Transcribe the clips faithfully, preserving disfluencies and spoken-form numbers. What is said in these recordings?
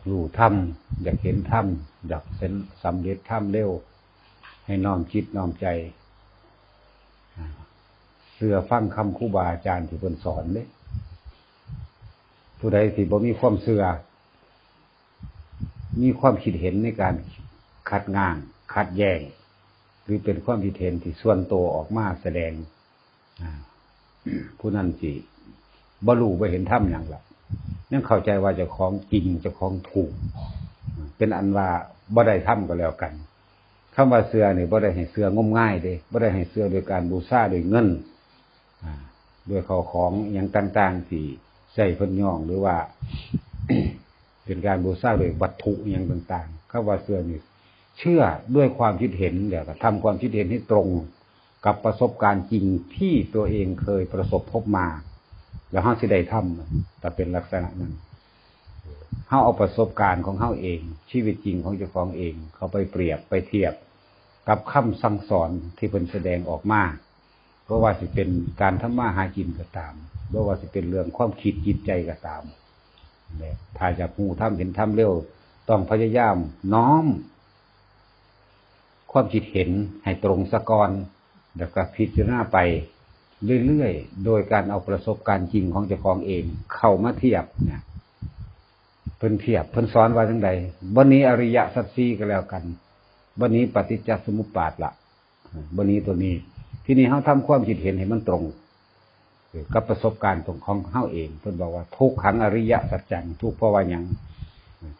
รู้ธรรม อยากเห็นธรรม อยากเห็นสำเร็จธรรมเร็ว ให้น้อมจิตน้อมใจ อ่า เชื่อฟังคำครูบาอาจารย์ที่เพิ่นสอนเด้ ผู้ใดที่บ่มีความเชื่อ มีความคิดเห็นในการขัดง้าง ขัดแย้ง หรือเป็นความคิดเห็นที่ส่วนตัวออกมาแสดง อ่า ผู้นั้นสิบ่รู้บ่เห็นธรรมหยังละ ยังเข้าใจว่าเจ้าของจริง เจ้าของถูก เป็นอันว่าบ่ได้ธรรมก็แล้วกัน คำว่าเชื่อนี่บ่ได้ให้เชื่องมงายเด้ บ่ได้ให้เชื่อโดยการบูชาด้วยเงิน อ่า ด้วยข้าวของอิหยังต่างๆ ที่ใช้เพิ่นย่อง หรือว่า เป็นการบูชาด้วยวัตถุอิหยังต่างๆ คำว่าเชื่อนี่ เชื่อด้วยความคิดเห็น แล้วก็ทำความคิดเห็นให้ตรงกับประสบการณ์จริงที่ตัวเองเคยประสบพบมา แล้วเฮาสิได้ธรรม แต่เป็นลักษณะนั้น เฮาเอาประสบการณ์ของเฮาเอง ชีวิตจริงของเจ้าของเอง เข้าไปเปรียบไปเทียบกับคำสั่งสอนที่เพิ่นแสดงออกมา เพราะว่าสิเป็นการทำมาหากินก็ตาม เพราะว่าสิเป็นเรื่องความคิดจิตใจก็ตาม และถ้าอยากรู้ธรรมเห็นธรรมเร็ว ต้องพยายามน้อมความคิดเห็นให้ตรงซะก่อน แล้วก็พิจารณาไปเรื่อยๆ โดยการเอาประสบการณ์จริงของเจ้าของเองเข้ามาเทียบเนี่ย เพิ่นเทียบ เพิ่นสอนว่าจั่งใด บ่หนีอริยสัจสี่ก็แล้วกัน บ่หนีปฏิจจสมุปบาทละ บ่หนีตัวนี้ ทีนี้เฮาทำความคิดเห็นให้มันตรง เอ่อ กับประสบการณ์ของ ของเฮาเอง เพิ่นบอกว่า ทุกขังอริยสัจจัง ทุกข์เพราะว่าหยัง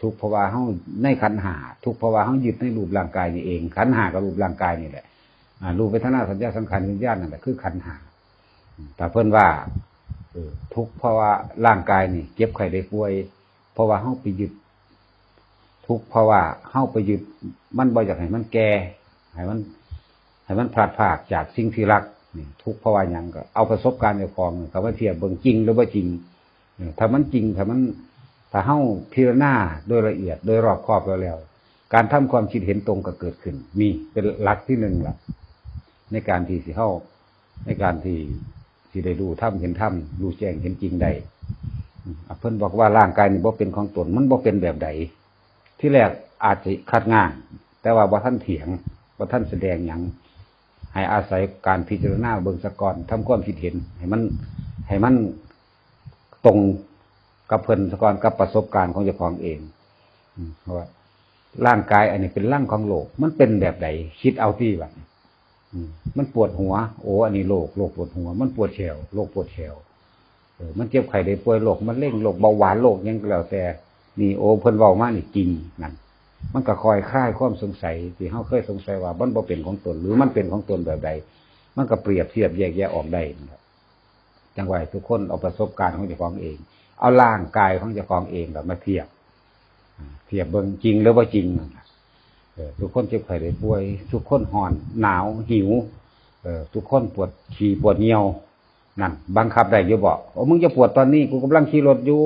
ทุกข์เพราะว่าเฮาในขันธ์ห้า ทุกข์เพราะว่าเฮายึดในรูปร่างกายนี่เอง ขันธ์ห้ากับรูปร่างกายนี่แหละ อ่า รูปเวทนาสัญญาสังขารวิญญาณนั่นแหละคือขันธ์ห้า แต่เพิ่นว่า เออ ทุกข์เพราะว่าร่างกายนี่เจ็บไข้ได้ป่วย เพราะว่าเฮาไปยึด ทุกข์เพราะว่าเฮาไปยึด มันบ่อยากให้มันแก่ ให้มัน ให้มันพลัดพรากจากสิ่งที่รัก นี่ทุกข์เพราะว่าหยัง ก็เอาประสบการณ์เจ้าของเข้ามาเทียบเบิ่งจริงหรือบ่จริง เออ ถ้ามันจริง ถ้ามัน ถ้าเฮาพิจารณาโดยละเอียด โดยรอบคอบแล้วแล้ว การทำความคิดเห็นตรงก็เกิดขึ้น นี่เป็นหลักที่หนึ่งละ ในการที่สิเฮา ในการที่สิได้รู้ธรรมเห็นธรรม รู้แจ้งเห็นจริงได้ อืม อ่ะ เพิ่นบอกว่าร่างกายนี่บ่เป็นของตน มันบ่เป็นแบบใด ที่แรกอาจจะขัดง้าง แต่ว่าบ่ทันเถียง บ่ทันแสดงหยัง ให้อาศัยการพิจารณาเบิ่งซะก่อน ทำความคิดเห็นให้มัน ให้มันตรงกับเพิ่นซะก่อน กับประสบการณ์ของเจ้าของเอง อืม เพราะว่าร่างกายอันนี้เป็นรังของโลก มันเป็นแบบใด คิดเอาติบัดนี้ อืม มันปวดหัว โอ้ อันนี้โรค โรคปวดหัว มันปวดแข้ว โรคปวดแข้ว เออ มันเจ็บไข้ได้ป่วย โรคมะเร็ง โรคเบาหวาน โรคหยังก็แล้วแต่ นี่ โอ้ เพิ่นเว้ามานี่จริงนั่น มันก็ค่อยคลายความสงสัยที่เฮาเคยสงสัยว่ามันบ่เป็นของตน หรือมันเป็นของตนแบบใด มันก็เปรียบเทียบแยกแยะออกได้นั่นแหละ จั่งว่าให้ทุกคนเอาประสบการณ์ของเจ้าของเอง เอาร่างกายของเจ้าของเองล่ะมาเทียบ เทียบเบิ่งจริงหรือบ่จริงนั่นล่ะ เออ ทุกคนเจ็บไข้ได้ป่วย ทุกคนร้อน หนาว หิว เออ ทุกคนปวดขี้ปวดเยี่ยว นั่น บังคับได้อยู่บ่ โอ้ มึงจะปวดตอนนี้ กูกำลังขี่รถอยู่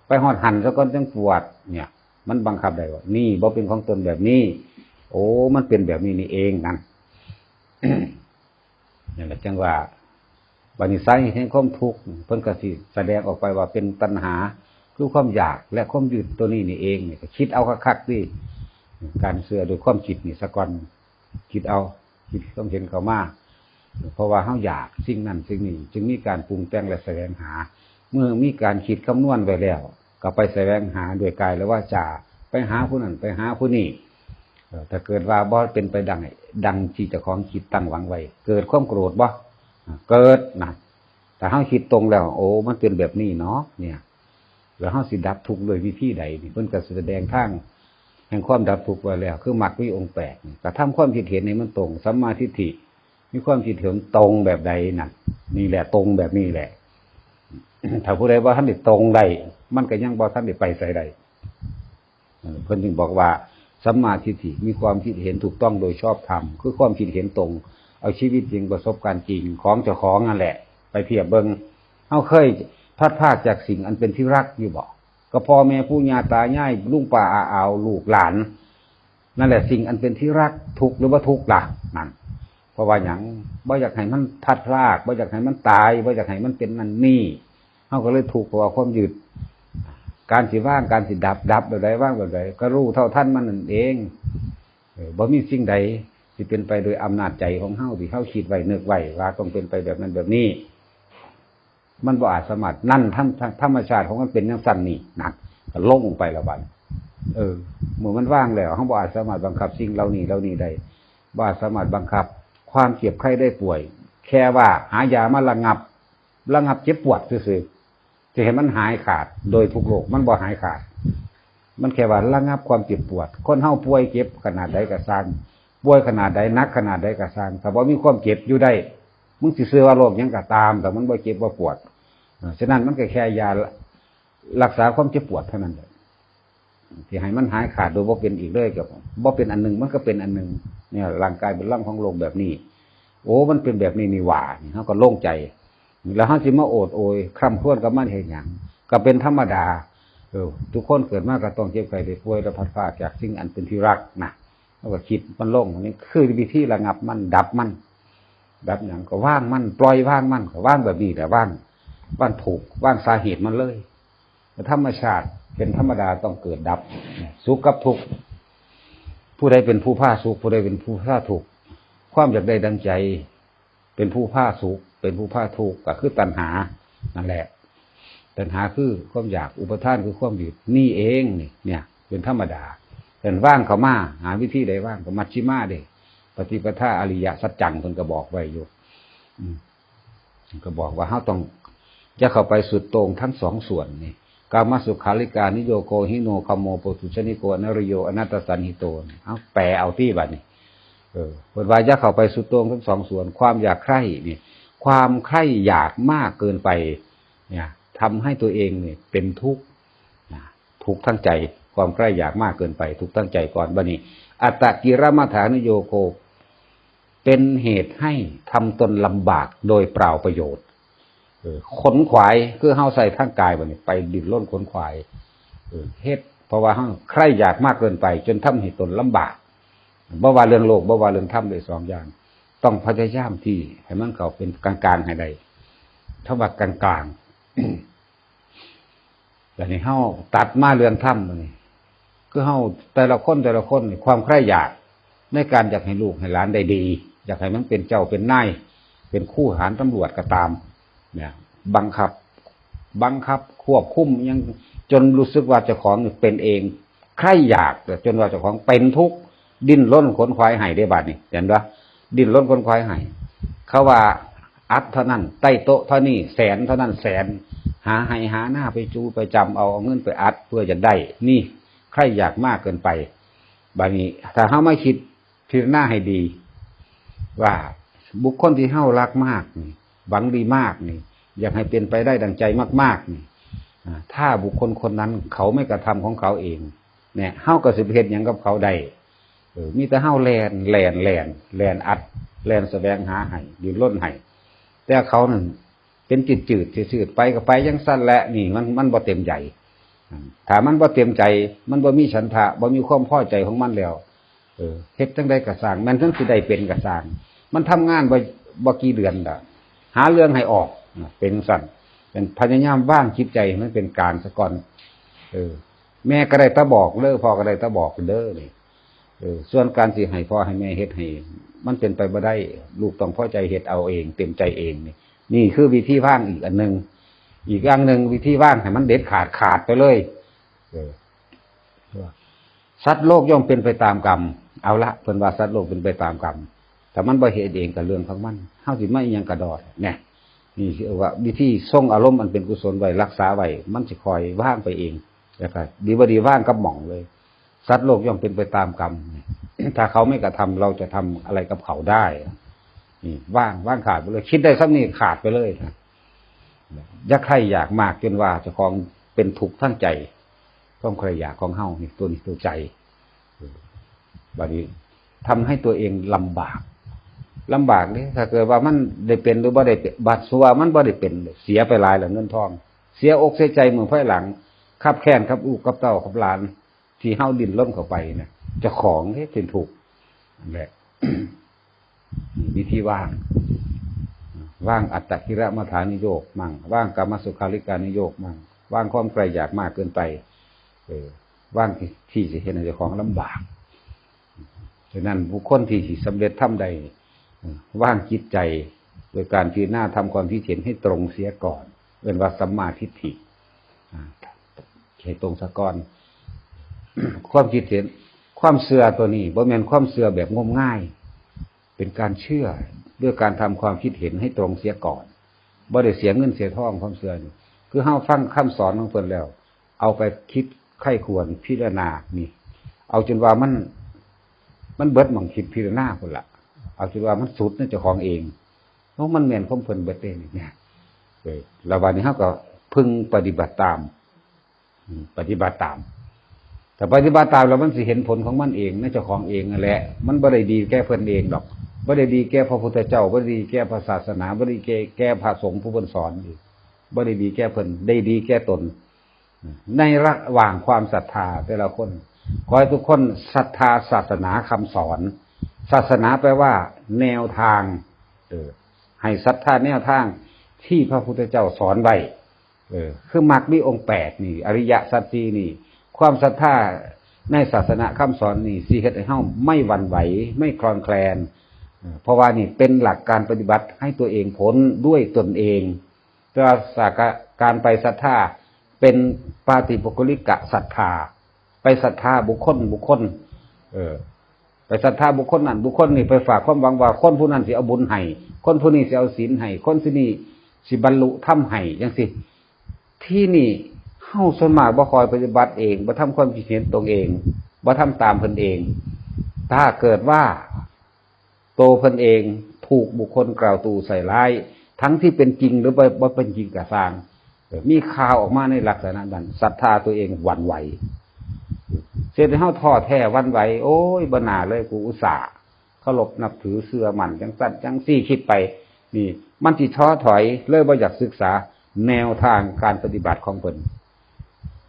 ไปฮอดหั่นซะก่อนจั่งปวด เนี่ย มันบังคับได้บ่ นี่บ่เป็นของตนแบบนี้ โอ้ มันเป็นแบบนี้นี่เอง นั่น นั่นแหละจั่งว่า บัดนี้สาเหตุแห่งความทุกข์ เพิ่นก็สิแสดงออกไปว่าเป็นตัณหา คือความอยากและความยึดตัวนี้นี่เอง นี่ก็คิดเอาคักๆติ การเชื่อด้วยความคิดนี่ซะก่อน คิดเอา คิดความเห็นเข้ามา เพราะว่าเฮาอยากสิ่งนั้นสิ่งนี้ จึงมีการปรุงแต่งและแสวงหา เมื่อมีการคิดคำนวณไว้แล้ว ก็ไปแสวงหาด้วยกายและวาจา ไปหาผู้นั้น ไปหาผู้นี้ เอ่อ ถ้าเกิดว่าบ่เป็นไปดัง ดังที่เจ้าของคิดตั้งหวังไว้ เกิดความโกรธบ่ เกิดนะ ถ้าเฮาคิดตรงแล้ว โอ้ มันเป็นแบบนี้เนาะ เนี่ย แล้วเฮาสิดับทุกข์ด้วยวิธีใดนี่ เพิ่นก็แสดงทางแห่งความดับทุกข์ไว้แล้ว คือมรรคมีองค์แปดนี่ ก็ทำความคิดเห็นให้มันตรง สัมมาทิฏฐิ มีความคิดเห็นตรงแบบใดนั่น นี่แหละตรงแบบนี้แหละ ถ้าผู้ใดบ่ทันได้ตรงได้ มันก็ยังบ่ทันได้ไปไสได้ เออ เพิ่นจึงบอกว่า สัมมาทิฏฐิ มีความคิดเห็นถูกต้องโดยชอบธรรม คือความคิดเห็นตรง เอาชีวิตจริงประสบการณ์จริงของเจ้าของนั่นแหละ ไปเทียบเบิ่ง เฮาเคยพลัดพรากจากสิ่งอันเป็นที่รักอยู่บ่ ก็พ่อแม่ปู่ย่าตายาย ลุงป้าอาอาว ลูกหลาน นั่นแหละสิ่งอันเป็นที่รัก ทุกข์หรือบ่ทุกข์ล่ะ นั่น เพราะว่าหยัง บ่อยากให้มันพลัดพราก บ่อยากให้มันตาย บ่อยากให้มันเป็นนั่นนี่ เฮาก็เลยทุกข์เพราะว่าความยึด การสิวาง การสิดับ ดับแบบใด วางแบบใด ก็รู้เท่าทันมันนั่นเอง เออ บ่มีสิ่งใดสิเป็นไปโดยอำนาจใจของเฮาที่เฮาคิดไว้นึกไว้ว่าต้องเป็นไปแบบนั้นแบบนี้ มันบ่อาจสามารถ นั่นธรรม- ธรรมชาติของมันเป็นจั่งซั้นนี่ นั่น ก็ลงไปแล้วบัด เออ เมื่อมันวางแล้ว เฮาบ่อาจสามารถบังคับสิ่งเหล่านี้เหล่านี้ได้ บ่อาจสามารถบังคับความเจ็บไข้ได้ป่วย แค่ว่าหายามาระงับ ระงับเจ็บปวดซื่อๆ สิให้มันหายขาดโดยทุกโรค มันบ่หายขาด มันแค่ว่าระงับความเจ็บปวด คนเฮาป่วยเจ็บขนาดใดก็ซ่าง ป่วยขนาดใด หนักขนาดใดก็ซ่าง ถ้าบ่มีความเจ็บอยู่ได้ มึงสิเชื่อว่าโรคหยังก็ตาม แต่มันบ่เจ็บบ่ปวด อ่า ฉะนั้นมันก็แค่ยารักษาความเจ็บปวดเท่านั้นแหละ ที่ให้มันหายขาดโดยบ่เป็นอีกเลย ก็บ่เป็นอันหนึ่ง มันก็เป็นอันหนึ่ง เนี่ย ร่างกายเป็นรังของโรคแบบนี้ โอ้ มันเป็นแบบนี้นี่หว่า นี่ เฮาก็โล่งใจ แล้วเฮาสิมาโอดโอยคร่ำครวญกับมันเฮ็ดหยัง ก็เป็นธรรมดา เออ ทุกคนเกิดมาก็ต้องเจ็บไข้ได้ป่วย และพลัดพรากจากสิ่งอันเป็นที่รักนะ เฮาก็คิดมันลง นี่คือวิธีระงับมัน ดับมัน ดับหยัง ก็วางมัน ปล่อยวางมัน ก็วางแบบนี้แหละ วาง วางทุกข์ วางสาเหตุมันเลย ธรรมชาติเป็นธรรมดาต้องเกิดดับ สุขกับทุกข์ ผู้ใดเป็นผู้พาสุข ผู้ใดเป็นผู้พาทุกข์ ความอยากได้ดังใจ เป็นผู้พาสุข เป็นผู้พาทุกข์ ก็คือตัณหา นั่นแหละ ตัณหาคือความอยาก อุปาทานคือความยึด นี่เองนี่ เนี่ย เป็นธรรมดา แต่วางเข้ามา หาวิธีใดวาง ก็มัชฌิมาเด้ ปฏิปทาอริยสัจจัง เพิ่นก็บอกไว้อยู่ อืม ก็บอกว่าเฮาต้อง อย่าเข้าไปสุดโต่งทั้งสองส่วนนี่ กามสุขาริการนิโยโกหิโนคมโม ปุถุชนิโกอนริโย อนัตตสันหิโต เอาแปลเอาตี้บัดนี้ เออ เพิ่นว่าอย่าเข้าไปสุดโต่งทั้งสองส่วน ความอยากใคร่นี่ ความใคร่อยากมากเกินไป เนี่ย ทำให้ตัวเองเนี่ยเป็นทุกข์ นะ ทุกข์ทั้งใจ ความใคร่อยากมากเกินไป ทุกข์ทั้งใจก่อน บัดนี้ อัตตกิลมัฏฐานุโยโก เป็นเหตุให้ทำตนลำบากโดยเปล่าประโยชน์ เออ ขนขวาย คือเฮาใช้ทางกายบัดนี้ ไปดิ้นรนขนขวาย เออ เฮ็ด เพราะว่าเฮาใคร่อยากมากเกินไป จนทำให้ตนลำบาก บ่ว่าเรื่องโลก บ่ว่าเรื่องธรรม เลยสองอย่าง ต้องพยายามที่ให้มันเข้าเป็นกลางๆ ให้ได้ คำว่ากลางๆ แต่นี่เฮาตัดมาเรื่องธรรมนี่ คือเฮาแต่ละคนแต่ละคนนี่ ความใคร่อยากในการอยากให้ลูกให้หลานได้ดี อยากให้มันเป็นเจ้าเป็นนาย เป็นครูทหารตำรวจก็ตาม เนี่ย บังคับ บังคับควบคุมยัง จนรู้สึกว่าเจ้าของนี่เป็นเอง ใคร่อยาก แต่จนว่าเจ้าของเป็นทุกข์ ดิ้นรนขนขวายให้ได้บัดนี้ เห็นปะ ดิ้นรนขนขวายให้ เขาว่าอัดเท่านั้น ใต้โต๊ะเท่านี้ แสนเท่านั้นแสน หาไฮ่หานาไปจูไปจำเอา เอาเงินไปอัดเพื่อจะได้ นี่ใคร่อยากมากเกินไป บัดนี้ถ้าเฮามาคิดพิจารณาให้ดี ว่าบุคคลที่เฮารักมากนี่ หวังดีมากนี่ อยากให้เป็นไปได้ดังใจมากๆนี่ อ่า ถ้าบุคคลคนนั้นเขาไม่กระทำของเขาเอง เนี่ย เฮาก็สิไปเฮ็ดหยังกับเขาได้ เออ มีแต่เฮาแล่น แล่น แล่น แล่นอัด แล่นแสวงหาให้ ดิ้นรนให้ แต่เขานั่นเป็นจืดๆ ชืดๆ ไปก็ไปจั่งซั้นแหละ นี่มัน มันบ่เต็มใจ อ่า ถ้ามันบ่เต็มใจ มันบ่มีฉันทะ บ่มีความพอใจของมันแล้ว เออ เฮ็ดจั่งใดก็ซ่าง แม่นถึงสิได้เป็นก็ซ่าง มันทำงานบ่ บ่กี่เดือนดอก หาเรื่องให้ออก นะ เป็นจั่งซั้น เป็นพยายามวางจิตใจให้มันเป็นกลางซะก่อน เออ แม่ก็ได้แต่บอกเด้อ พ่อก็ได้แต่บอกเด้อนี่ เออ ส่วนการสิให้พ่อให้แม่เฮ็ดให้ มันเป็นไปบ่ได้ ลูกต้องพอใจเฮ็ดเอาเอง เต็มใจเองนี่ นี่คือวิธีวางอีกอันหนึ่ง อีกอย่างหนึ่ง วิธีวางให้มันเด็ดขาด ขาดไปเลย เออ สัตว์โลกย่อมเป็นไปตามกรรม เอาละ เพิ่นว่าสัตว์โลกเป็นไปตามกรรม ถ้ามันบ่เฮ็ดเองก็เรื่องของมัน เฮาสิมาอิหยังกะดอด เนี่ย นี่คือว่าวิธีทรงอารมณ์อันเป็นกุศลไว้ รักษาไว้ มันสิค่อยวางไปเอง แล้วก็ดีบ่ดีวางกับหม่องเลย สัตว์โลกย่อมเป็นไปตามกรรม ถ้าเขาไม่กระทำ เราจะทำอะไรกับเขาได้ นี่ วาง วางขาดไปเลย คิดได้ส่ำนี้ขาดไปเลยนะ อย่าใคร่อยากมากจนว่าเจ้าของเป็นทุกข์ทั้งใจ ความใคร่อยากของเฮานี่ ตัวนี้ตัวใจ บัดนี้ทำให้ตัวเองลำบาก ลำบากนี่ ถ้าเกิดว่ามันได้เป็นหรือบ่ได้เป็น บัดสมมุติว่ามันบ่ได้เป็น เสียไปหลายแล้วเงินทอง เสียอกเสียใจเมื่อภายหลัง คับแค้นกับลูกกับเต้ากับหลาน ที่เฮาดิ้นรนเข้าไปนะ เจ้าของเด้เป็นทุกข์ นั่นแหละ วิธีวาง วางอัตตกิลมัฏฐานุโยคมั่ง วางกามสุขาริการุโยคมั่ง วางความใคร่อยากมากเกินไป เออ วางที่ ที่สิเฮ็ดให้เจ้าของลำบาก ฉะนั้นบุคคลที่สิสำเร็จธรรมได้ เออ วางจิตใจโดยการพิจารณาทำความคิดเห็นให้ตรงเสียก่อน เอิ้นว่าสัมมาทิฏฐิ อ่า ให้ตรงซะก่อน ความคิดเห็น ความเชื่อตัวนี้บ่แม่นความเชื่อแบบงมงาย เป็นการเชื่อด้วยการทำความคิดเห็นให้ตรงเสียก่อน บ่ได้เสียเงินเสียทองความเชื่อนี่ คือเฮาฟังคำสอนของเพิ่นแล้ว เอาไปคิดใคร่ครวญพิจารณานี่ เอาจนว่ามัน มันเบิดหม่องคิดพิจารณาพุ้นละ เอาจนว่ามันสุดในเจ้าของเอง เพราะมันแม่นของเพิ่นเบิดเด้นี่เนี่ย เออ แล้วบัดนี้เฮาก็พึงปฏิบัติตาม อืม ปฏิบัติตาม ถ้าปฏิบัติตามแล้วมันสิเห็นผลของมันเองในเจ้าของเองนั่นแหละ มันบ่ได้ดีแก่เพิ่นเองดอก บ่ได้ดีแก่พระพุทธเจ้า บ่ได้ดีแก่พระศาสนา บ่ได้แก่ แก่พระสงฆ์ผู้เพิ่นสอนอีก บ่ได้ดีแก่เพิ่น ได้ดีแก่ตน ในระหว่างความศรัทธาแต่ละคน ขอให้ทุกคนศรัทธาศาสนาคำสอน ศาสนาแปลว่าแนวทาง เออ ให้ศรัทธาแนวทางที่พระพุทธเจ้าสอนไว้ เออ คือมรรคมีองค์แปดนี่ อริยสัจสี่นี่ ความศรัทธาในศาสนาคำสอนนี่ สิเฮ็ดให้เฮาไม่หวั่นไหว ไม่คลอนแคลน เออ เพราะว่านี่เป็นหลักการปฏิบัติให้ตัวเองพ้นด้วยตนเอง แต่ว่าสากะ การไปศรัทธาเป็นปาฏิปุคคลิกะศรัทธา ไปศรัทธาบุคคล บุคคล เออ ไปศรัทธาบุคคลนั้น บุคคลนี้ ไปฝากความหวังว่าคนผู้นั้นสิเอาบุญให้ คนผู้นี้สิเอาศีลให้ คนผู้นี้สิบรรลุธรรมให้ จังซี้ ที่นี่เฮาส่วนมากบ่ค่อยปฏิบัติเอง บ่ทำความคิดเห็นตรงเอง บ่ทำตามเพิ่นเอง ถ้าเกิดว่า โตเพิ่นเองถูกบุคคลกล่าวตู่ใส่ร้าย ทั้งที่เป็นจริงหรือบ่ บ่เป็นจริงก็ซ่าง เออ มีข่าวออกมาในลักษณะนั้น ศรัทธาตัวเองหวั่นไหว เสียให้เฮาท้อแท้หวั่นไหว โอ้ย บ่น่าเลย กูอุตส่าห์เคารพนับถือเชื่อมั่นจังซั่นจังซี่ คิดไป นี่ มันสิท้อถอย เลยบ่อยากศึกษาแนวทางการปฏิบัติของเพิ่น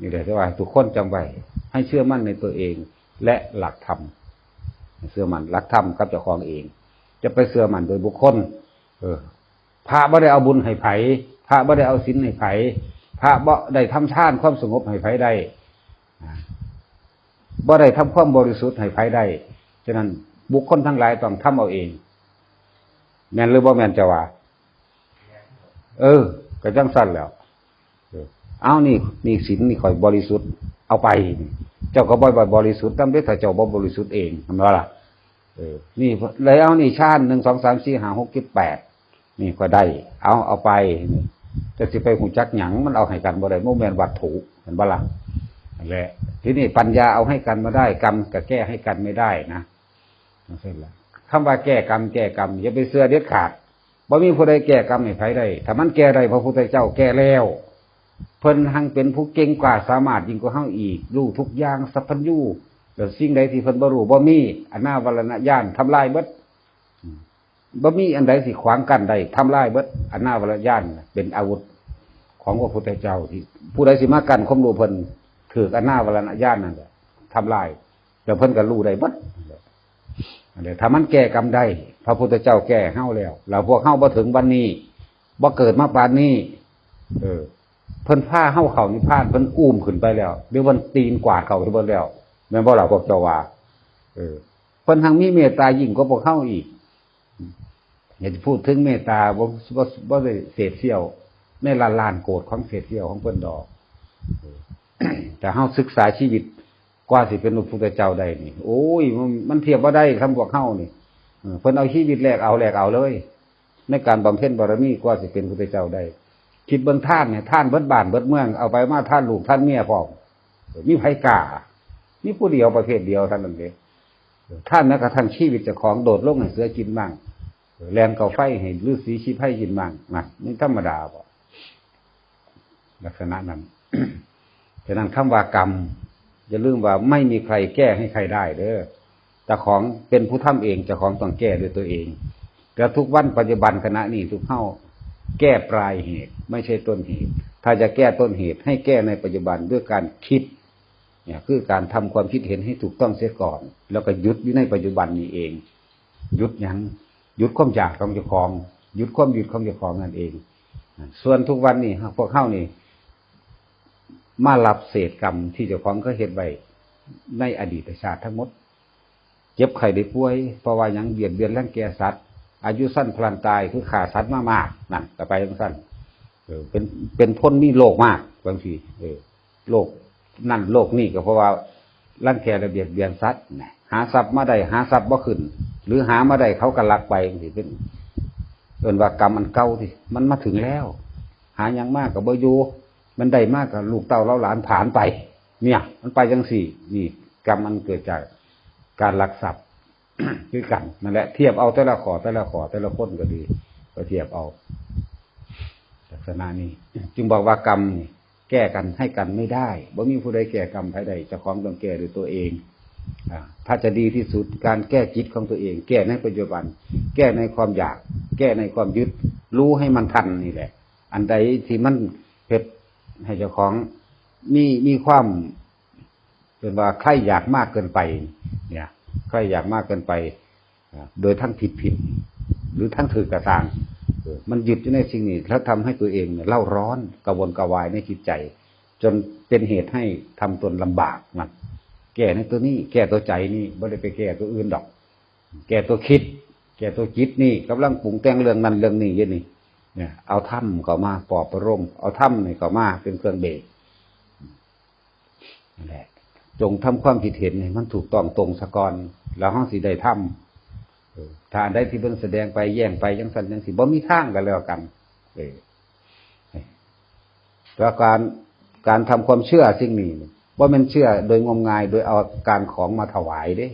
นี่แหละที่ว่าทุกคนจำไว้ ให้เชื่อมั่นในตัวเองและหลักธรรม เชื่อมั่นหลักธรรมกับเจ้าของเอง จะไปเชื่อมั่นโดยบุคคล เออ พระบ่ได้เอาบุญให้ไผ พระบ่ได้เอาศีลให้ไผ พระบ่ได้ทำทานความสงบให้ไผได้ อ่า บ่ได้ทำความบริสุทธิ์ให้ไผได้ ฉะนั้นบุคคลทั้งหลายต้องทำเอาเอง แม่นหรือบ่แม่นเจ้าว่า เออ ก็จังซั่นแหล้ว เออ เอานี่ นี่ศีลนี่ข้อยบริสุทธิ์ เอาไป เจ้าก็บ่ บ่บริสุทธิ์นำเด้ ถ้าเจ้าบ่บริสุทธิ์เอง เห็นบ่ล่ะ เออ นี่ แล้วเอานี่ฌาน หนึ่ง สอง สาม สี่ ห้า หก เจ็ด แปด นี่ก็ได้ เอา เอาไป นี่ จะสิไปฮู้จักหยัง มันเอาให้กันบ่ได้ บ่แม่นวัตถุ เห็นบ่ล่ะ นั่นแหละ ทีนี้ปัญญาเอาให้กันมาได้ กรรมก็แก้ให้กันไม่ได้นะ จังซั่นล่ะ คำว่าแก้กรรม แก้กรรม อย่าไปเชื่อเด็ดขาด บ่มีผู้ใดแก้กรรมให้ไผได้ ถ้ามันแก้ได้ พระพุทธเจ้าแก้แล้ว เพิ่นหังเป็นผู้เก่งกล้าสามารถยิ่งกว่าเฮาอีก รู้ทุกอย่าง สัพพัญญู แล้วสิ่งใดที่เพิ่นบ่รู้ บ่มี อนาวรณญาณ ทำลายเบิด อืม บ่มีอันใดสิขวางกั้นได้ ทำลายเบิด อนาวรณญาณ เป็นอาวุธของพระพุทธเจ้า ที่ผู้ใดสิมากั้นความรู้เพิ่น ถืกอนาวรณญาณนั่นแหละ ทำลาย แล้วเพิ่นก็รู้ได้เบิด อันนี้ถ้ามันแก้กรรมได้ พระพุทธเจ้าแก้เฮาแล้ว แล้วพวกเฮาบ่ถึงวันนี้ บ่เกิดมาปานนี้ เออ เพิ่นพาเฮาเข้านิพพาน เพิ่นอุ้มขึ้นไปแล้ว หรือเพิ่นตีนกวาดเข้าไปเบิดแล้ว แม่นบ่ล่ะพวกเจ้าว่า เออ เพิ่นหังมีเมตตายิ่งกว่าพวกเฮาอีก อย่าจะพูดถึงเมตตา บ่ บ่ บ่ได้เศษเสี้ยว ในล้านล้านโกดของเศษเสี้ยวของเพิ่นดอก เออ แต่เฮาศึกษาชีวิต กว่าสิเป็นพระพุทธเจ้าได้นี่ โอ้ย มัน มันเทียบบ่ได้คำพวกเฮานี่ เออ เพิ่นเอาชีวิตแลกเอา แลกเอาเลย ในการบำเพ็ญบารมีกว่าสิเป็นพุทธเจ้าได้ คิดเบิ่งทานเนี่ย ทานเบิดบ้านเบิดเมือง เอาไปมาทานลูกทานเมียพร้อม มีไผกล้า มีผู้เดียวประเภทเดียวเท่านั้นเด้ ทานแม้กระทั่งชีวิตเจ้าของโดดลงให้เสือกินบ้าง แล่นเข้าไฟให้ฤๅษีชีไพรกินบ้างนะ นี่ธรรมดาบ่ ลักษณะนั้น ฉะนั้นคำว่ากรรม อย่าลืมว่าไม่มีใครแก้ให้ใครได้เด้อ เจ้าของเป็นผู้ทำเอง เจ้าของต้องแก้ด้วยตัวเอง แต่ทุกวันปัจจุบันขณะนี้ทุกเฮาแก้ปลายเหตุ ไม่ใช่ต้นเหตุ ถ้าจะแก้ต้นเหตุให้แก้ในปัจจุบันด้วยการคิด เนี่ย คือการทำความคิดเห็นให้ถูกต้องเสียก่อน แล้วก็หยุดอยู่ในปัจจุบันนี้เอง หยุดหยัง หยุดความอยากของเจ้าของ หยุดความยึดของเจ้าของนั่นเอง ส่วนทุกวันนี้พวกเฮานี่ มารับเศษกรรมที่เจ้าของเคยเฮ็ดไว้ในอดีตชาติทั้งหมด เจ็บไข้ได้ป่วย เพราะว่าหยัง เบียดเบียนรังแกสัตว์ อายุสั้นพลันตาย คือฆ่าสัตว์มามาก นั่น ก็ไปจั่งซั้น เออ เป็น เป็นคนมีโรคมาก บางที เออ โรคนั่นโรคนี่ ก็เพราะว่ารังแกและเบียดเบียนสัตว์นะ หาทรัพย์มาได้ หาทรัพย์บ่ขึ้น หรือหามาได้ เขาก็ลักไป จั่งซี้ เป็น เอิ้นว่ากรรมอันเก่าที่มันมาถึงแล้ว หาหยังมาก็บ่อยู่ มันได้มาก็ลูกเต้าเหล่าหลานผลาญไป เนี่ย มันไปจั่งซี้ นี่กรรมอันเกิดจากการลักทรัพย์ คือกัน นั่นแหละ เทียบเอาแต่ละข้อ แต่ละข้อ แต่ละคนก็ดี ก็เทียบเอา ลักษณะนี้ จึงบอกว่ากรรมนี่แก้กันให้กันไม่ได้ บ่มีผู้ใดแก้กรรมไผได้ เจ้าของต้องแก้ด้วยตัวเอง อ่า ถ้าจะดีที่สุด การแก้จิตของตัวเอง แก้ในปัจจุบัน แก้ในความอยาก แก้ในความยึด รู้ให้มันทันนี่แหละ อันใดที่มันเฮ็ดให้เจ้าของมี มีความ เป็นว่าใคร่อยากมากเกินไป เนี่ย ใคร่อยากมากเกินไป อ่า โดยทั้งผิดผิด หรือทั้งถืกก็ตาม เออ มันยึดอยู่ในสิ่งนี้ แล้วทำให้ตัวเองเนี่ยเร่าร้อน กระวนกระวายในจิตใจ จนเป็นเหตุให้ทำตนลำบาก นั่น แก้ในตัวนี้ แก้ตัวใจนี่ บ่ได้ไปแก้ตัวอื่นดอก แก้ตัวคิด แก้ตัวจิตนี่ กำลังปรุงแต่งเรื่องนั้นเรื่องนี้อยู่นี่ เนี่ย เอาธรรมเข้ามาปลอบประโลม เอาธรรมนี่เข้ามาเป็นเครื่องเบรก นั่นแหละ จงทำความคิดเห็นให้มันถูกต้องตรงซะก่อน แล้วเฮาสิได้ธรรม เออ ถ้าอันใดที่เพิ่นแสดงไปแย้งไปจั่งซั้นจั่งซี้ บ่มีทางกันแล้วกัน เออ แล้วการ การทำความเชื่อสิ่งนี้นี่ บ่แม่นเชื่อโดยงมงาย โดยเอาการของมาถวายเด้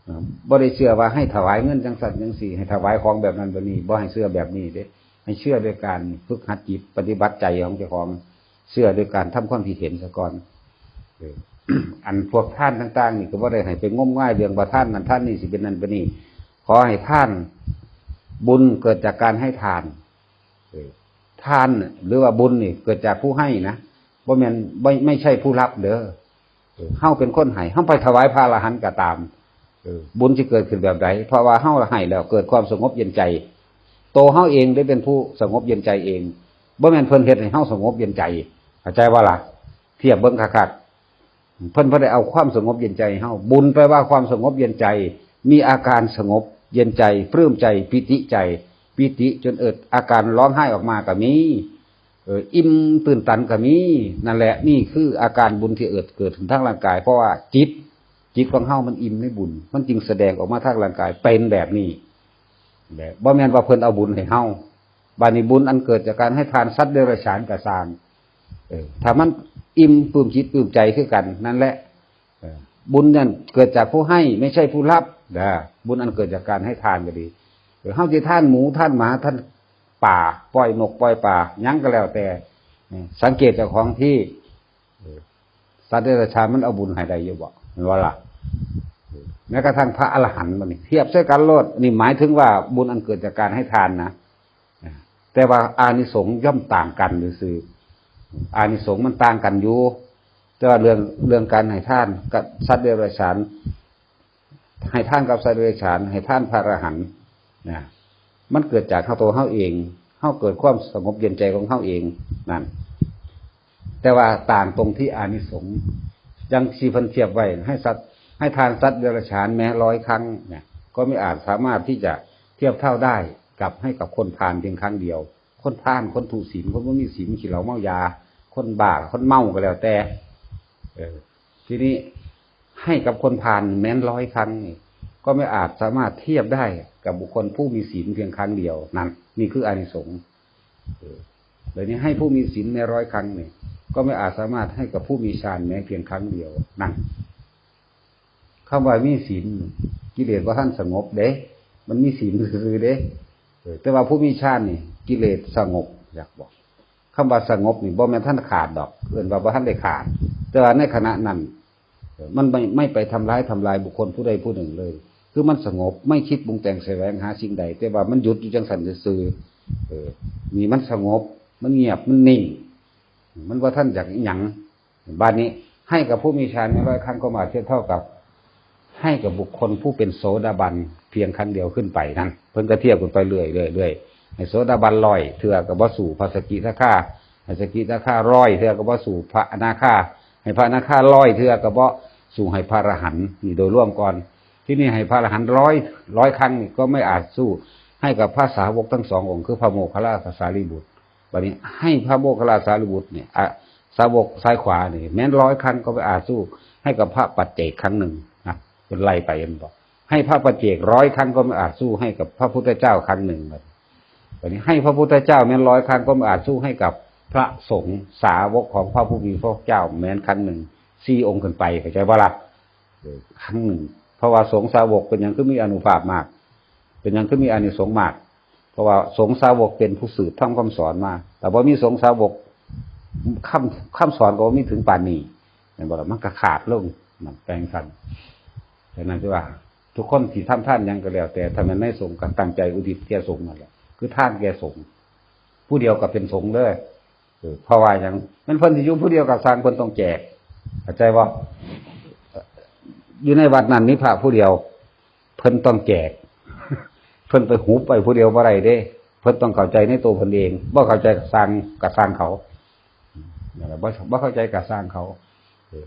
เออ บ่ได้เชื่อว่าให้ถวายเงินจั่งซั้นจั่งซี้ ให้ถวายของแบบนั้นแบบนี้ บ่ให้เชื่อแบบนี้เด้ ให้เชื่อโดยการฝึกหัดจิต ปฏิบัติใจของเจ้าของ เชื่อโดยการทำความคิดเห็นซะก่อน เออ อันพวกทานต่างๆนี่ก็บ่ได้ให้ไปงมงายเรื่องว่าทานนั้นทานนี้สิเป็นนั่นเป็นนี่ ขอให้ทาน บุญเกิดจากการให้ทาน เออ ทานน่ะ หรือว่าบุญนี่เกิดจากผู้ให้นะ บ่แม่น ไม่ ไม่ใช่ผู้รับเด้อ เออ เฮาเป็นคนให้ เฮาไปถวายพระอรหันต์ก็ตาม เออ บุญสิเกิดขึ้นแบบใด เพราะว่าเฮาให้แล้วเกิดความสงบเย็นใจ โตเฮาเองได้เป็นผู้สงบเย็นใจเอง บ่แม่นเพิ่นเฮ็ดให้เฮาสงบเย็นใจ เข้าใจบ่ล่ะ เทียบเบิ่งคักๆ เพิ่นบ่ได้เอาความสงบเย็นใจให้เฮา บุญแปลว่าความสงบเย็นใจ มีอาการสงบเย็นใจ ปลื้มใจ ปีติใจ ปีติจนเอิดอาการร้องไห้ออกมาก็มี เออ อิ่มตื้นตันก็มี นั่นแหละ นี่คืออาการบุญที่เอิดเกิดขึ้นทางร่างกาย เพราะว่าจิต จิตของเฮามันอิ่มในบุญ มันจึงแสดงออกมาทางร่างกายเป็นแบบนี้ แบบ บ่แม่นว่าเพิ่นเอาบุญให้เฮา บาดนี้บุญอันเกิดจากการให้ทานสัตว์เดรัจฉานก็ซ่าง เออ ถ้ามันอิ่มปลื้มจิตปลื้มใจคือกัน นั่นแหละ เออ บุญนั่นเกิดจากผู้ให้ ไม่ใช่ผู้รับ นะ บุญอันเกิดจากการให้ทานก็ดี เออ เฮาสิทานหมู ทานหมา ทานปลา ปล่อยนก ปล่อยปลา หยังก็แล้วแต่ เออ สังเกตเจ้าของที่ เออ สัตว์เดรัจฉานมันเอาบุญให้ได้อยู่บ่ เห็นบ่ล่ะ เออ แม้กระทั่งพระอรหันต์บัดนี้ เทียบใส่กันโลด นี่หมายถึงว่าบุญอันเกิดจากการให้ทานนะ แต่ว่าอานิสงส์ย่อมต่างกันซื่อๆ อานิสงส์มันต่างกันอยู่ แต่ว่าเรื่อง เรื่องการให้ทานกับสัตว์เดรัจฉาน ให้ทานกับสัตว์เดรัจฉาน ให้ทานพระอรหันต์นะ มันเกิดจากเฮาตัวเฮาเอง เฮาเกิดความสงบเย็นใจของเฮาเอง นั่น แต่ว่าต่างตรงที่อานิสงส์ จั่งสิเพิ่นเทียบไว้ ให้สัตว์ ให้ทานสัตว์เดรัจฉานแม้ร้อยครั้งเนี่ย ก็ไม่อาจสามารถที่จะเทียบเท่าได้กับให้กับคนพาลเพียงครั้งเดียว คนพาล คนทุศีล คนบ่มีศีล ขี้เหล้าเมายา คนบ้า คนเมาก็แล้วแต่ เออ ทีนี้ให้กับคนพาลแม้นร้อยครั้งนี่ ก็ไม่อาจสามารถเทียบได้กับบุคคลผู้มีศีลเพียงครั้งเดียว นั่น นี่คืออานิสงส์ เออ เดี๋ยวนี้ให้ผู้มีศีลแม้ร้อยครั้งนี่ ก็ไม่อาจสามารถให้กับผู้มีฌานแม้เพียงครั้งเดียว นั่น คำว่ามีศีล กิเลสบ่ทันสงบเด้ มันมีศีลซื่อๆเด้ เออ แต่ว่าผู้มีฌานนี่ กิเลสสงบ อยากบอก คำว่าสงบนี่บ่แม่นทันขาดดอก เอิ้นว่าบ่ทันได้ขาด แต่ว่าในขณะนั้น เออ มันไม่ ไม่ไปทำร้าย ทำลายบุคคลผู้ใดผู้หนึ่งเลย คือมันสงบ ไม่คิดปรุงแต่งแสวงหาสิ่งใด แต่ว่ามันหยุดอยู่จั่งซั้นซื่อๆ เออ นี่มันสงบ มันเงียบ มันนิ่ง มันบ่ทันอยากอิหยัง บาดนี้ให้กับผู้มีฌานแม้ร้อยครั้งก็มาเทียบเท่ากับ ให้กับบุคคลผู้เป็นโสดาบันเพียงครั้งเดียวขึ้นไปนั่น เพิ่นก็เทียบกันไปเรื่อยๆ เรื่อยๆ ให้โสดาบันร้อยเทื่อก็บ่สู้พระสกิทาคา ให้สกิทาคาร้อยเทื่อก็บ่สู้พระอนาคา ให้พระอนาคาร้อยเทื่อก็บ่สู้ให้พระอรหันต์ นี่โดยรวมก่อน ทีนี้ให้พระอรหันต์ร้อย ร้อยครั้งนี่ก็ไม่อาจสู้ให้กับพระสาวกทั้งสององค์ คือพระโมคคัลลากับสารีบุตร บัดนี้ให้พระโมคคัลลาสารีบุตรเนี่ย อ่ะ สาวกซ้ายขวานี่ แม้นร้อยครั้งก็ไม่อาจสู้ให้กับพระปัจเจกครั้งหนึ่งนะ เป็นไล่ไปเห็นบ่ ให้พระปัจเจกร้อยครั้งก็ไม่อาจสู้ให้กับพระพุทธเจ้าครั้งหนึ่ง บัดนี้ให้พระพุทธเจ้าแม้นร้อยครั้งก็ไม่อาจสู้ให้กับพระสงฆ์สาวกของพระผู้มีพระภาคเจ้าแม้นครั้งหนึ่ง สี่องค์ขึ้นไป เข้าใจบ่ล่ะ เออ ครั้งหนึ่ง เพราะว่าสงฆ์สาวกเป็นหยังคือมีอานุภาพมาก เป็นหยังคือมีอานิสงส์มาก เพราะว่าสงฆ์สาวกเป็นผู้สืบทำคำสอนมา แต่บ่มีสงฆ์สาวก คำ คำสอนก็บ่มีถึงปานนี้ แม่นบ่ล่ะ มันก็ขาดลง นั่นแปลงสัน ฉะนั้นที่ว่า ทุกคนที่ทำทานหยังก็แล้วแต่ ถ้าแม่นในสงฆ์ก็ตั้งใจอุทิศแก่สงฆ์นั่นแหละ คือทานแก่สงฆ์ ผู้เดียวก็เป็นสงฆ์เด้อ เออ เพราะว่าหยัง แม่นเพิ่นสิอยู่ผู้เดียวก็ซ่าง เพิ่นต้องแจก เข้าใจบ่ อยู่ในวัดนั้นมีพระผู้เดียว เพิ่นต้องแจก เพิ่นไปหุบไปผู้เดียวบ่ได้เด้ เพิ่นต้องเข้าใจในตัวเพิ่นเอง บ่เข้าใจก็ซ่าง ก็ซ่างเขา นั่นแหละ บ่ บ่เข้าใจก็ซ่างเขา เออ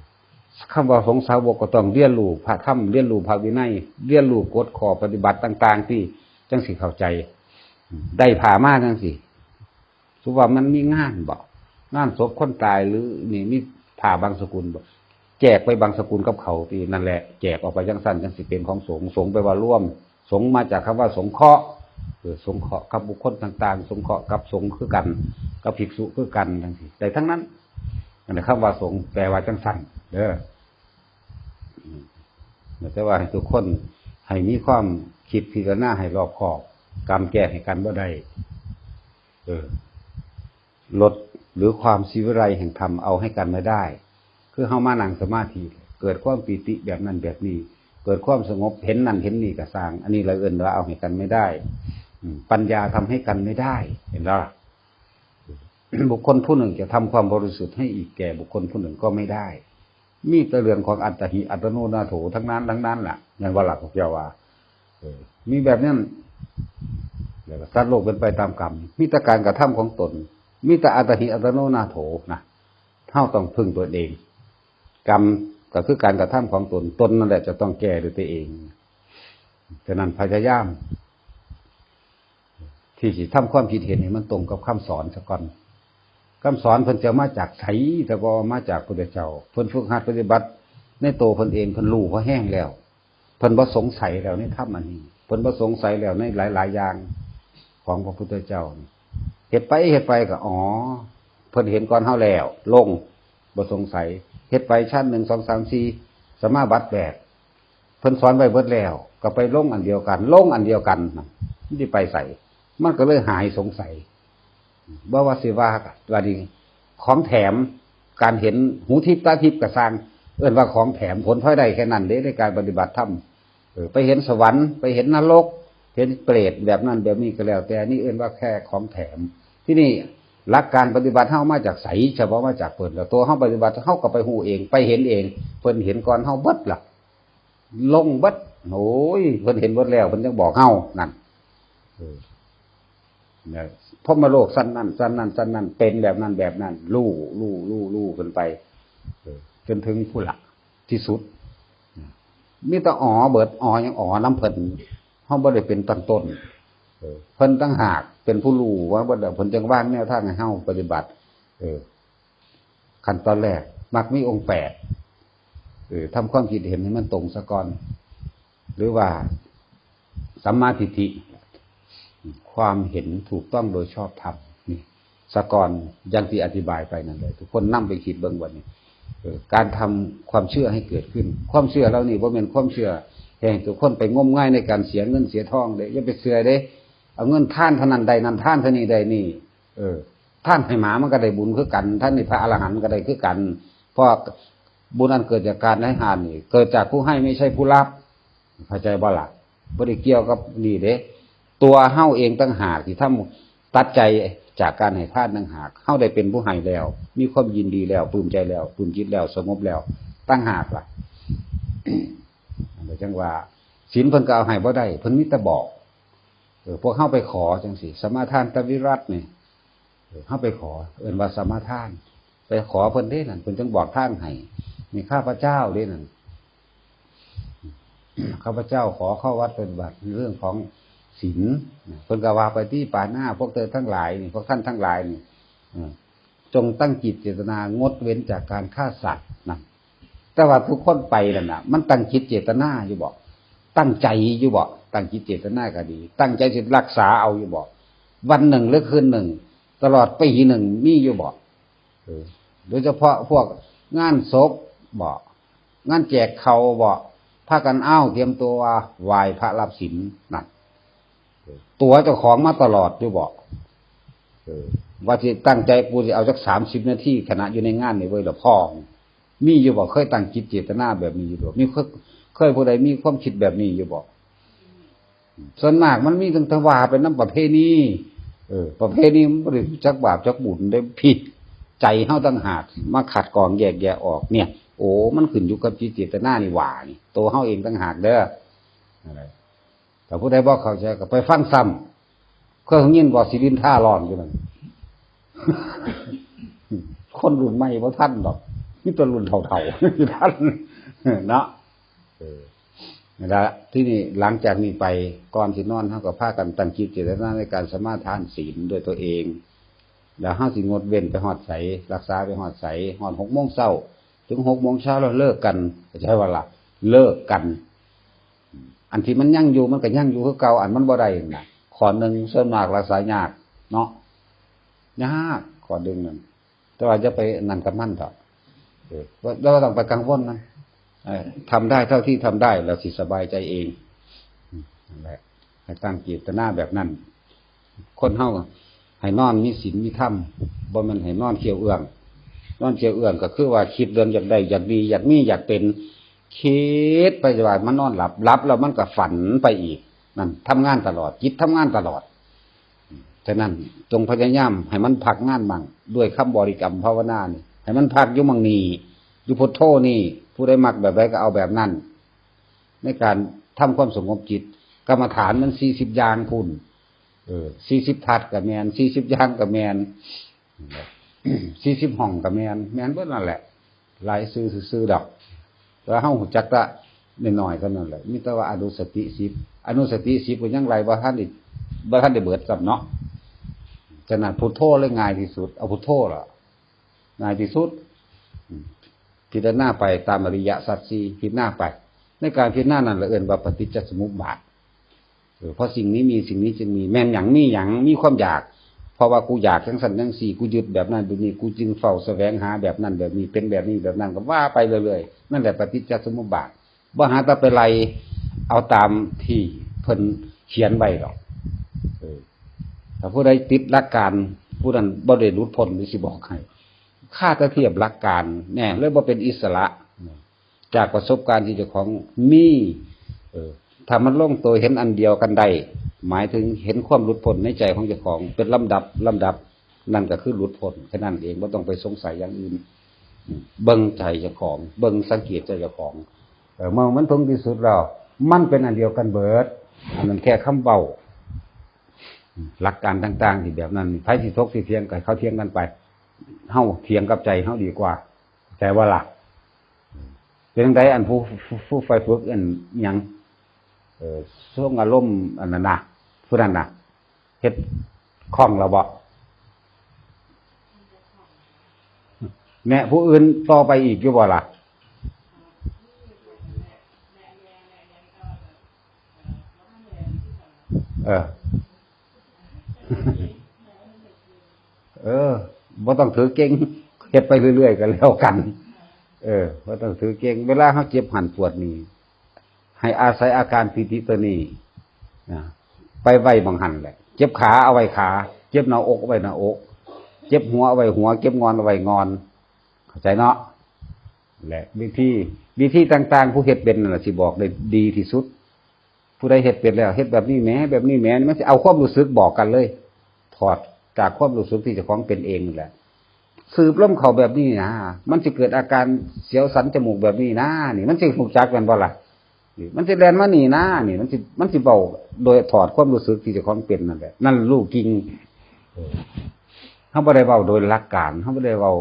คำว่าสงฆ์สาวกก็ต้องเรียนรู้พระธรรม เรียนรู้พระวินัย เรียนรู้กฎข้อปฏิบัติต่างๆ ที่จั่งสิเข้าใจ ได้ผ้ามาจั่งสิ สมมุติว่ามันมีงานบ่ งานศพคนตายหรือนี่มีผ้าบางสกุลบ่ แจกไปบางสกุลกับเขาที่นั่นแหละ แจกออกไปจั่งซั่นจั่งสิเป็นของสงฆ์ สงฆ์แปลว่ารวม สงฆ์มาจากคำว่าสงเคราะห์ เออ สงเคราะห์กับบุคคลต่างๆ สงเคราะห์กับสงฆ์คือกัน กับภิกษุคือกันจั่งซี้ ได้ทั้งนั้น นั่นแหละ คำว่าสงฆ์แปลว่าจั่งซั่นเด้อ อืม แต่ว่าให้ทุกคนให้มีความคิดพิจารณาให้รอบคอบ กำแก้ให้กันบ่ได้ เออ ลดหรือความสิวิไลแห่งธรรมเอาให้กันไม่ได้ คือเฮามานั่งสมาธิ เกิดความปีติแบบนั้นแบบนี้ เกิดความสงบ เห็นนั่นเห็นนี่ก็ซ่าง อันนี้เราเอิ้นว่าเอาให้กันไม่ได้ อืม ปัญญาทำให้กันไม่ได้ เห็นบ่ล่ะ บุคคลผู้หนึ่งจะทำความบริสุทธิ์ให้อีกแก่บุคคลผู้หนึ่งก็ไม่ได้ มีแต่เรื่องของอัตตาหิอัตโนนาโถทั้งนั้นทั้งนั้นล่ะ แม่นบ่ล่ะ พวกเจ้าว่า เออ มีแบบนั้น แล้วก็สัตว์โลกเป็นไปตามกรรม มีแต่การกระทำของตน มีแต่อัตตาหิอัตโนนาโถนะ เฮาต้องพึ่งตัวเอง กรรมก็คือการกระทำของตน ตนนั่นแหละจะต้องแก้ด้วยตัวเอง ฉะนั้นพยายาม ที่สิทำความคิดเห็นให้มันตรงกับคำสอนซะก่อน คำสอนเพิ่นจะมาจากไส แต่บ่มาจากพุทธเจ้า เพิ่นฝึกหัดปฏิบัติในตัวเพิ่นเอง เพิ่นรู้พอแฮงแล้ว เพิ่นบ่สงสัยแล้วในธรรมอันนี้ เพิ่นบ่สงสัยแล้วในหลายๆ อย่างของพระพุทธเจ้า เฮ็ดไปเฮ็ดไปก็ อ๋อ เพิ่นเห็นก่อนเฮาแล้ว ลง บ่สงสัย เฮ็ดไปชั้นหนึ่ง สอง สาม สี่ สมาบัติแปด เพิ่นสอนไว้เบิดแล้ว ก็ไปลงอันเดียวกัน ลงอันเดียวกันน่ะ มันสิไปไส มันก็เลยหายสงสัย บ่ว่าสิว่า ว่านี่ ของแถม การเห็นหูทิพย์ตาทิพย์ก็ซ่าง เอิ้นว่าของแถม ผลพลอยได้แค่นั้นเด้ ในการปฏิบัติธรรม เออ ไปเห็นสวรรค์ ไปเห็นนรก เห็นเปรตแบบนั้นแบบนี้ก็แล้วแต่ นี่เอิ้นว่าแค่ของแถม ที่นี่หลักการปฏิบัติเฮามาจากไส เฉพาะมาจากเพิ่น แล้วตัวเฮาปฏิบัติ เฮาก็ไปฮู้เอง ไปเห็นเอง เพิ่นเห็นก่อนเฮาเบิดล่ะ ลงเบิด โอ้ย เพิ่นเห็นเบิดแล้ว เพิ่นจั่งบอกเฮา นั่น เออ เนี่ย พรหมโลกชั้นนั้น ชั้นนั้น ชั้นนั้น เป็นแบบนั้น แบบนั้น รู้ รู้ รู้ รู้ขึ้นไป เออ จนถึงพุ้นละ ที่สุด มีแต่อ๋อเบิด อ๋อหยัง อ๋อนำเพิ่น เฮาบ่ได้เป็นต้นต้น เออ เพิ่นต่างหากเป็นผู้รู้ว่าเบิดแล้ว เพิ่นจั่งวางแนวทางให้เฮาปฏิบัติ เออ ขั้นตอนแรก มรรคมีองค์แปด เออ ทำความคิดเห็นให้มันตรงซะก่อน หรือว่า สัมมาทิฏฐิ ความเห็นถูกต้องโดยชอบธรรม นี่ ซะก่อน อย่างที่อธิบายไปนั่นแหละ ทุกคนนำไปคิดเบิ่งบัดนี้ เออ การทำความเชื่อให้เกิดขึ้น ความเชื่อเหล่านี้บ่แม่นความเชื่อให้ทุกคนไปงมงายในการเสียเงินเสียทองเด้ อย่าไปเชื่อเด้ เอาเงินทานเท่านั้นได้นั่น ทานเท่านี้ได้นี่ เออ ทานให้หมามันก็ได้บุญคือกัน ทานให้พระอรหันต์ก็ได้คือกัน เพราะบุญอันเกิดจากการให้ทานนี่ เกิดจากผู้ให้ไม่ใช่ผู้รับ เข้าใจบ่ล่ะ บ่ได้เกี่ยวกับนี่เด้ ตัวเฮาเองต่างหากที่ทำ ตัดใจจากการให้ทานต่างหาก เฮาได้เป็นผู้ให้แล้ว มีความยินดีแล้ว ปลื้มใจแล้ว ปลื้มจิตแล้ว สงบแล้ว ต่างหากล่ะ อันนี้จั่งว่า ศีลเพิ่นก็เอาให้บ่ได้ เพิ่นมีแต่บอก เออ พวกเฮาไปขอจั่งซี้ สมาทานตวิรัตินี่ เฮาไปขอ เอิ้นว่าสมาทาน ไปขอเพิ่นเด้นั่น เพิ่นจั่งบอกทางให้ นี่ข้าพเจ้าเด้นั่น ข้าพเจ้าขอเข้าวัดปฏิบัติเรื่องของศีล เพิ่นก็ว่าไปตี้ปานา พวกเธอทั้งหลายนี่ พวกท่านทั้งหลายนี่ เออ จงตั้งจิตเจตนางดเว้นจากการฆ่าสัตว์นะ แต่ว่าทุกคนไปนั่นน่ะ มันตั้งจิตเจตนาอยู่บ่ ตั้งใจอยู่บ่ ตั้งจิตเจตนาก็ดี ตั้งใจสิรักษาเอาอยู่บ่ วันหนึ่งหรือคืนหนึ่ง ตลอดปีหนึ่งมีอยู่บ่ เออ โดยเฉพาะพวกงานศพบ่ งานแจกข้าวบ่ พากันอ้าวเตรียมตัวไหว้พระรับศีลนั่น ตั๋วเจ้าของมาตลอดอยู่บ่ เออ ว่าสิตั้งใจกูสิเอาจักสามสิบนาที ขณะอยู่ในงานนี่เว้ย ละพ่อ มีอยู่บ่ เคยตั้งจิตเจตนาแบบนี้อยู่บ่ มีเคย เคยผู้ใดมีความคิดแบบนี้อยู่บ่ ส่วนมากมันมีตั้งแต่ว่าไปนำประเพณี เออ ประเพณีมันบ่ได้จักบาปจักบุญเด้ ผิดใจเฮาต่างหาก มาคัดกรองแยกแยะออกเนี่ย โอ้ มันขึ้นอยู่กับจิตเจตนานี่หว่านี่ ตัวเฮาเองต่างหากเด้อ นั่นแหละ ถ้าผู้ใดบ่เข้าใจก็ไปฟังซ้ำ เคยยินบ่ สิรินทาร้อนอยู่นั่น คนรุ่นใหม่บ่ทันดอก มีแต่รุ่นเฒ่าๆ ที่ทัน เนาะ เออ นั่นละ ที่นี่หลังจากนี้ไป ก่อนสินอน เฮาก็พากันตั้งจิตเจตนาในการสมาทานศีลด้วยตัวเอง แล้วเฮาสิงดเว้นไปฮอดไส รักษาไปฮอดไส ฮอดหกโมงเช้า ถึงหกโมงเช้าแล้วเลิกกัน เข้าใจบ่ล่ะ เลิกกัน อันที่มันยังอยู่มันก็ยังอยู่คือเก่า อันมันบ่ได้นั่นน่ะ ข้อหนึ่งส่วนมากรักษายากเนาะ ยากข้อหนึ่งนั่น แต่ว่าอย่าไปนั่นกับมันเถาะ เออ บ่ บ่ต้องไปกังวลมัน เออ ทำได้เท่าที่ทำได้ แล้วสิสบายใจเอง อืม นั่นแหละ ให้ตั้งเจตนาแบบนั้น คนเฮาให้นอนมีศีลมีธรรม บ่แม่นให้นอนเคี้ยวเอื้อง นอนเคี้ยวเอื้องก็คือว่าคิดเรื่องอยากได้ อยากดี อยากมี อยากเป็น คิดไปว่ามันนอนหลับ หลับแล้วมันก็ฝันไปอีก นั่นทำงานตลอด จิตทำงานตลอด ฉะนั้นจงพยายามให้มันพักงานมั่ง ด้วยคำบริกรรมภาวนานี่ ให้มันพักอยู่หม่องนี้ อยู่พุทโธนี่ ผู้ใดมักแบบใดก็เอาแบบนั้น ในการทำความสงบจิต กรรมฐานมันสี่สิบอย่างพุ้น เออ สี่สิบทัศน์ก็แม่น สี่สิบอย่างก็แม่น สี่สิบห้องก็แม่น แม่นเบิดนั่นแหละ หลายชื่อซื่อๆดอก แต่ว่าเฮารู้จักแต่น้อยๆเท่านั้นแหละ มีแต่ว่าอนุสติสิบ อนุสติสิบก็ยังไล่บ่ทันได้ บ่ทันได้เบิดซ้ำเนาะ ฉะนั้นพุทโธเลยง่ายที่สุด เอาพุทโธล่ะ ง่ายที่สุด อืม พิจารณาไปตามอริยสัจสี่ พิจารณาไป ในการพิจารณานั่นละเอิ้นว่าปฏิจจสมุปบาท เออ เพราะสิ่งนี้มี สิ่งนี้จึงมี แม่นหยัง มีหยัง มีความอยาก เพราะว่ากูอยากจังซั่นจังซี่ กูยึดแบบนั้นแบบนี้ กูจึงเฝ้าแสวงหาแบบนั้นแบบนี้ เป็นแบบนี้แบบนั้น ก็ว่าไปเรื่อยๆ นั่นแหละปฏิจจสมุปบาท บ่หาแต่ไปไล่เอาตามที่เพิ่นเขียนไว้ดอก เออ ถ้าผู้ใดติดหลักการ ผู้นั้นบ่ได้หลุดพ้น หรือสิบอกให้ ข้าแต่เทียบหลักการแน่ เลยบ่เป็นอิสระ จากประสบการณ์ที่เจ้าของมี เออ ถ้ามันลงตัวเห็นอันเดียวกันได้ หมายถึงเห็นความหลุดพ้นในใจของเจ้าของ เป็นลำดับ ลำดับ นั่นก็คือหลุดพ้น แค่นั้นเอง บ่ต้องไปสงสัยอย่างอื่น เบิ่งใจเจ้าของ เบิ่งสังเกตใจเจ้าของ เออ เมื่อมันถึงที่สุดแล้ว มันเป็นอันเดียวกันเบิด อันนั้นแค่คำเว้า หลักการต่างๆที่แบบนั้น ไผสิถกสิเถียงก็ให้เขาเถียงกันไป เฮาเถียงกับใจเฮาดีกว่า เข้าใจบ่ล่ะ เป็นจั่งใดอันผู้ ผู้ ผู้ไปฝึกอันหยัง เออ ทรงอารมณ์อันนั้นน่ะ ผู้นั้นน่ะ เฮ็ดคล่องแล้วบ่ แนะผู้อื่นต่อไปอีกอยู่บ่ล่ะ เออ เออ บ่ต้องถือเก่ง เฮ็ดไปเรื่อยๆก็แล้วกัน เออ บ่ต้องถือเก่ง เวลาเฮาเจ็บหั้นปวดนี่ ให้อาศัยอาการปีติตัวนี้นะ ไปไว้หม่องหั้นแหละ เจ็บขาเอาไว้ขา เจ็บหน้าอกเอาไว้หน้าอก เจ็บหัวเอาไว้หัว เจ็บงอนเอาไว้งอน เข้าใจเนาะ และวิธี วิธีต่างๆ ผู้เฮ็ดเป็นนั่นล่ะสิบอกได้ดีที่สุด ผู้ใดเฮ็ดเป็นแล้ว เฮ็ดแบบนี้แหม แบบนี้แหม มันสิเอาความรู้สึกบอกกันเลย ถอดจากความรู้สึกที่เจ้าของเป็นเองนั่นแหละ สูบลมเข้าแบบนี้นะ มันสิเกิดอาการเสียวสันจมูกแบบนี้นะ นี่ มันสิรู้จักแม่นบ่ล่ะ นี่ มันสิแล่นมานี่นะ นี่ มันสิ มันสิเว้าโดยถอดความรู้สึกที่เจ้าของเป็นนั่นแหละ นั่นรู้จริง เออ เฮาบ่ได้เว้าโดยหลักการ เฮาบ่ได้เว้า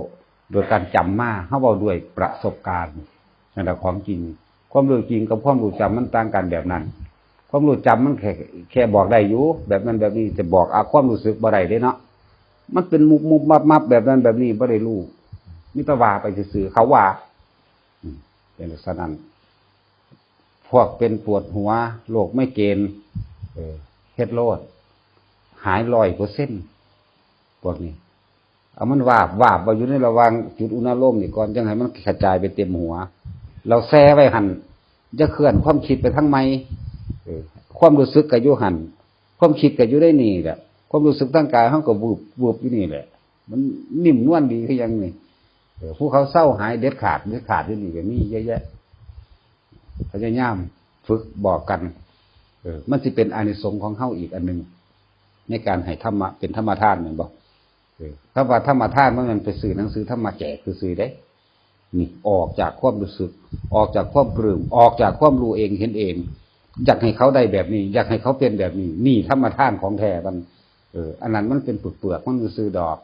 โดยการจำมา เฮาเว้าด้วยประสบการณ์ นั่นแหละของจริง ความรู้จริงกับความรู้จำมันต่างกันแบบนั้น ความรู้จำมันแค่ แค่บอกได้อยู่ แบบนั้นแบบนี้ จะบอกเอาความรู้สึกบ่ได้เด้เนาะ มันเป็นมุบมุบมับมับแบบนั้นแบบนี้ บ่ได้รู้ มีแต่ว่าไปซื่อๆ เขาว่า อืม เป็นลักษณะนั้น พวกเป็นปวดหัว โรคไมเกรน เออ เฮ็ดโลด หายร้อยเปอร์เซ็นต์ พวกนี้ เอามันวาบ วาบไว้อยู่ในระหว่างจุดอุณาโลมนี่ก่อน จั่งให้มันกระจายไปเต็มหัว เราแช่ไว้หั่น จะเคลื่อนความคิดไปทางใหม่ เออ ความรู้สึกก็อยู่หั่น ความคิดก็อยู่ในนี่แหละ ความรู้สึกทางกายเฮาก็วืบ วืบอยู่นี่แหละ มันนิ่มนวลดีคือหยังนี่ เออ ผู้เขาเซาหายเด็ดขาด เด็ดขาดอยู่นี่ก็มีเยอะแยะ พยายามฝึกบอกกัน เออ มันสิเป็นอานิสงส์ของเฮาอีกอันหนึ่ง ในการให้ธรรมะเป็นธรรมทานแม่นบ่ เออ คำว่าธรรมทานมันแม่นไปซื้อหนังสือธรรมะแจกซื่อๆเด้ นี่ออกจากความรู้สึก ออกจากความปลื้ม ออกจากความรู้เองเห็นเอง อยากให้เขาได้แบบนี้ อยากให้เขาเป็นแบบนี้ นี่ธรรมทานของแท้มัน เออ อันนั้นมันเป็นเปลือกๆมันซื่อๆดอก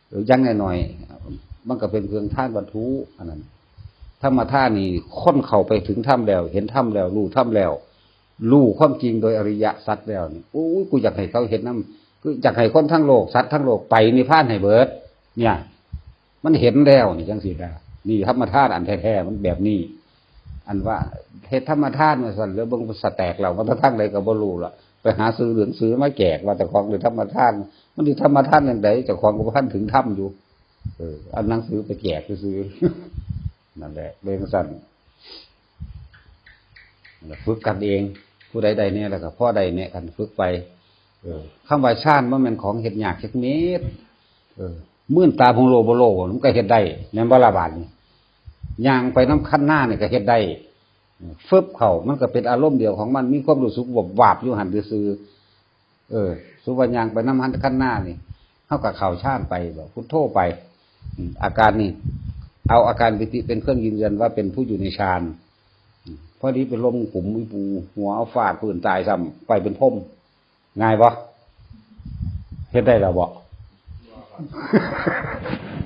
เออ อย่างน้อยๆมันก็เป็นเพียงทานวัตถุ อันนั้น ธรรมทานนี่คนเข้าไปถึงธรรมแล้ว เห็นธรรมแล้ว รู้ธรรมแล้ว รู้ความจริงโดยอริยสัจแล้วนี่ โอ้ย กูอยากให้เขาเห็นนำ คืออยากให้คนทั้งโลก สัตว์ทั้งโลกไปนิพพานให้เบิด เนี่ย มันเห็นแล้วนี่จั่งซี้นะ นี่ธรรมทานอันแท้ๆมันแบบนี้ อันว่าเฮ็ดธรรมทานว่าซั่น แล้วเบิ่งสแต็กแล้ว มันทางใดก็บ่รู้ล่ะ ไปหาซื้อหนังสือมาแจกว่าเจ้าของได้ธรรมทาน มันสิธรรมทานจั่งใด เจ้าของก็บ่ทันถึงธรรมอยู่ เออ เอาหนังสือไปแจกซื่อๆ นั่นแหละ เป็นจั่งซั้น ฝึกกันเอง ผู้ใดได้แน่แล้วก็พอได้แน่กัน ฝึกไป เออ คำว่าฌานบ่แม่นของเฮ็ดยากจักเม็ด เออ มื่นตาพงโลบ่โล มันก็เฮ็ดได้ แม่นบ่ล่ะบาดนี้ ย่างไปนำคันนานี่ก็เฮ็ดได้ ฟึบเข้า มันก็เป็นอารมณ์เดียวของมัน มีความรู้สึกวบวาบอยู่หั่นซื่อๆ เออ สุว่าย่างไปนำคันนานี่ เฮาก็เข้าฌานไป บ่ พุทโธไป อืม อาการนี่ เอาอาการปีติเป็นเครื่องยืนยันว่าเป็นผู้อยู่ในฌาน อืม พอดีไปลมกุมอีปู หัวเอาฟาดพื้นตายซ้ำ ไปเป็นพรหม ง่ายบ่ เฮ็ดได้แล้วบ่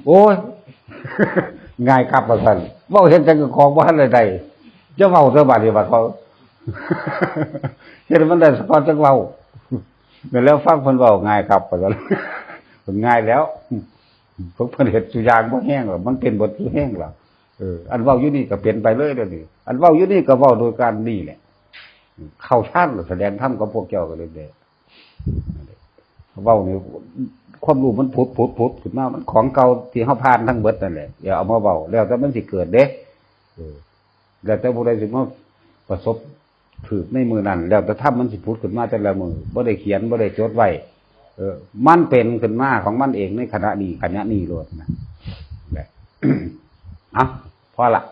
โอ้ย ง่ายคักว่าซั่น เว้าเฮ็ดจั่งของบ่ทันได้ได้ จะเว้าเถอะบาดนี้บาดเขา เฮ็ดให้มันได้ซะก่อนจั่งเว้า แม่นแล้วฟังเพิ่นเว้าง่ายคักว่าซั่น เพิ่นง่ายแล้ว พวกเพิ่นเฮ็ดซุอย่างบ่แฮงหรอก มันเป็นเบิดซุแฮงหรอก เออ อันเว้าอยู่นี่ก็เป็นไปเลยเดี๋ยวนี้ อันเว้าอยู่นี่ก็เว้าโดยการนี่แหละ เข้าฌานแล้วแสดงธรรมกับพวกเจ้าก็เลยเด้ เว้านี่ ความรู้มันผุดผุดผุดขึ้นมา มันของเก่าที่เฮาผ่านทั้งเบิดนั่นแหละ เดี๋ยวเอามาเว้า แล้วแต่มันสิเกิดเด้ เออ แล้วแต่ผู้ใดสิมาประสบถืกในมื้อนั้น แล้วแต่ธรรมมันสิผุดขึ้นมาแต่ละมื้อ บ่ได้เขียน บ่ได้จดไว้ เออ มันเป็นขึ้นมาของมันเองในขณะนี้ ขณะนี้โลดนะ แหละ เอ้า พอละ